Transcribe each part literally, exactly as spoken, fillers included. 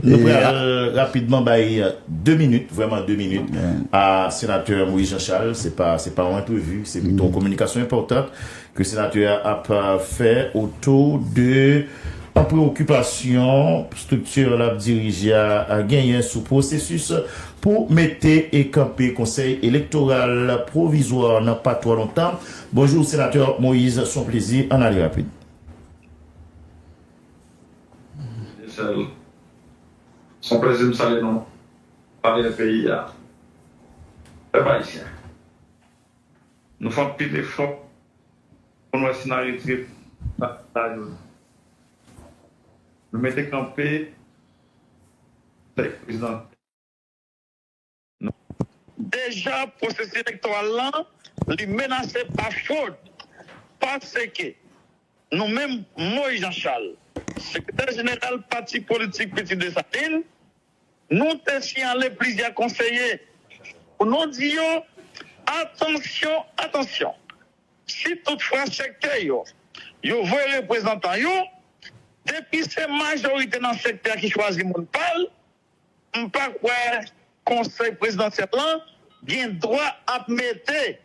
Nou pral rapidman bay de minit, vrèman de minit, a senatè Moïse Jean Charles. Se pa, se pa yon entrevue, se pito yon kominikasyon enpòtan ke senatè a ap, a, fè otou de an preyokipasyon strikti l ap dirije a, a genyen sou pwosesis pou mete e kanpe Konsèy Elektoral Pwovizwa nan pa twò lontan. Bonjou, senatè Moïse, se yon plezi, ann ale rapid. Se yon plezi m salye nou, salye peyi a. Pèp ayisyen, nou fè anpil efò pou nou wè si n a retire sa yo. Nou mete kanpe Konsèy Prezidansyèl. Deja, pwosesis elektoral lan, li menase pa fwod, paske nou menm, Moïse Jean Charles, sekretè jeneral pati politik Pitit Desalin, nou te siyale plizyè konseye pou nou di yo, atansyon, atansyon. Si toutfwa sektè yo, yo voye reprezantan yo, depi se majorite nan sektè a ki chwazi moun pa l, m pa kwè Konsèy Prezidansyèl lan gen dwa ap mete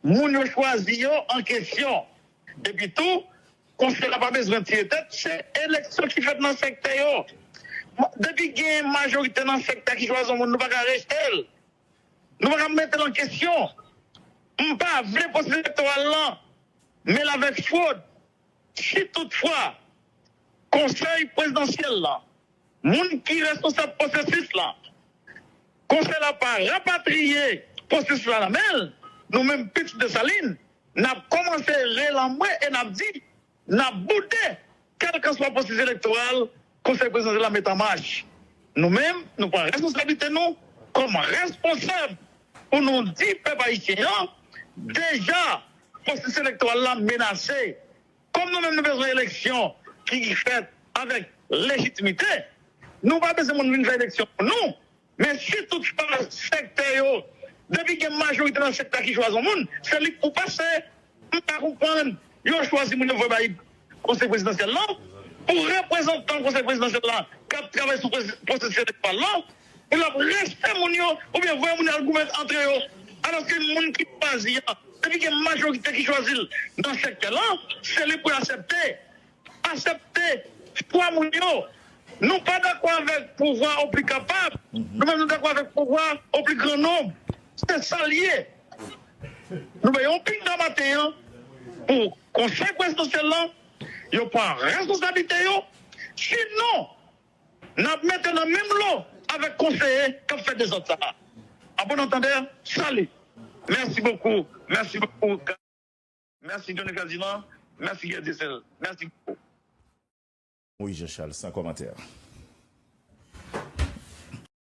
moun yo chwazi yo an kesyon. Epi tou, Konsèy la pa bezwen tire tèt, se eleksyon ki fèt nan sektè yo. Depi gen majorite nan sektè ki chwazi yon moun, nou pa ka rejte l. Nou pa ka mete l an kesyon. M pa vle pwosesis elektoral lan mele avèk fwod. Si toutfwa Konsèy Prezidansyèl lan, moun ki responsab pwosesis lan, Konsèy la pa rapatriye pwosesis la nan men l, nou menm Pitit Desalin, n ap kòmanse rele anmwe e n ap di, n ap boude kèlkanswa pwosesis elektoral Konsèy Prezidansyèl la mete an mach. Nou menm, nou pran responsablite nou kòm responsab pou nou di pèp ayisyen an, deja, pwosesis elektoral la menase. Kòm nou menm nou bezwen eleksyon ki, ki fèt avèk lejitimite, nou pa bezwen moun vin fè eleksyon pou nou. Men si toutfwa sektè yo, depi gen majorite nan sektè ki chwazi yon moun, se li k pou pase. M pa konprann yo chwazi moun yo voye bay Konsèy Prezidansyèl lan pou reprezantan Konsèy Prezidansyèl lan k ap travay sou pwosesis elektoral lan, pou l ap rejte moun yo oubyen voye moun yo al goumen antre yo. Alòske moun ki chwazi an, depi gen majorite ki chwazi l nan sektè lan, se li pou l aksepte. Aksepte chwa moun yo. Nou pa dakò avèk pouvwa au plus capable. Nou menm nou dakò avèk pouvwa au plus grand nombre. Se sa l ye. Nou bay yon pinga maten an pou Konsèy Prezidansyèl lan, yo pran responsablite yo. Sinon, n ap mete nan menm lo avèk konseye k ap fè dezòd sa a. A bon antandè, salut. Merci beaucoup. Merci beaucoup. Merci Johnny Ferdinand. Merci Guerrier Dieuseul. Merci beaucoup. Moïse Jean Charles, san kòmantè.